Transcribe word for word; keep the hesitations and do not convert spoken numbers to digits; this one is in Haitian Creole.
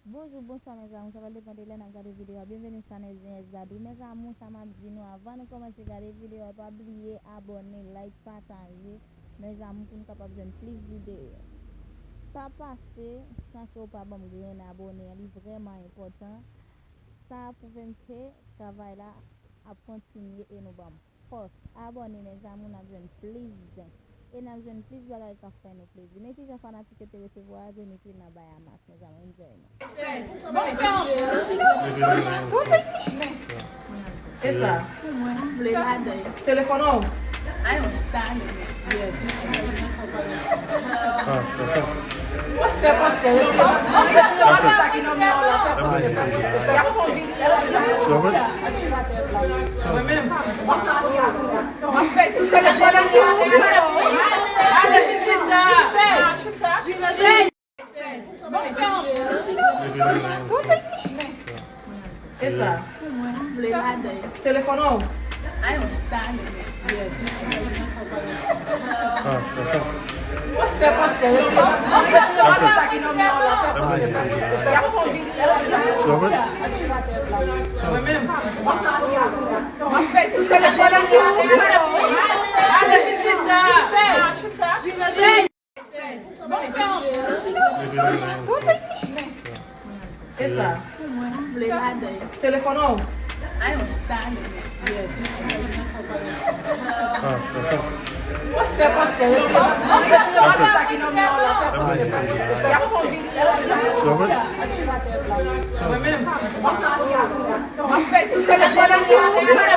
Bonjou, bonswa, mezanmi, sa va depann de lè n ap gade videyo a. Byenveni sou chanèl Zen S Dadou. Mezanmi, sa m ap di nou, anvan nou kòmanse gade videyo a, pa bliye abòne, like, pataje. Mezanmi, pou n kapab jwenn plis videyo. Pa pase san ke w pa ban m grenn abòne an, li vrèman enpòtan. Sa a pwouve m ke travay la ap kontinye e nou ban m fòs. Abòne, mezanmi, n ap jwenn plis zen. E n ap jwenn plis bagay k ap fè nou plezi. Men kijan fanatik yo te resevwa Zenith nan Bahamas, mezanmi, enjoy nou. E sa. Telefòn ou? Fè pòs, retire. Retire sa ki nan men w la, fè pòs, fè pòs, fè pòs. Mwen menm. W ap fè sou telefòn an pou ou. Ale vin chita. E sa. Telefòn ou? Fè pòs, retire. Retire sa ki nan men w la, fè pòs, fè pòs, fè pòs. Mwen menm. W ap fè sou telefòn an pou ou. Ale vin chita. E sa. Telefòn ou? Fè pòs, retire. Retire sa ki nan men w la, fè pòs, fè pòs, fè pòs. Mwen menm. W ap fè sou telefòn an pou ou.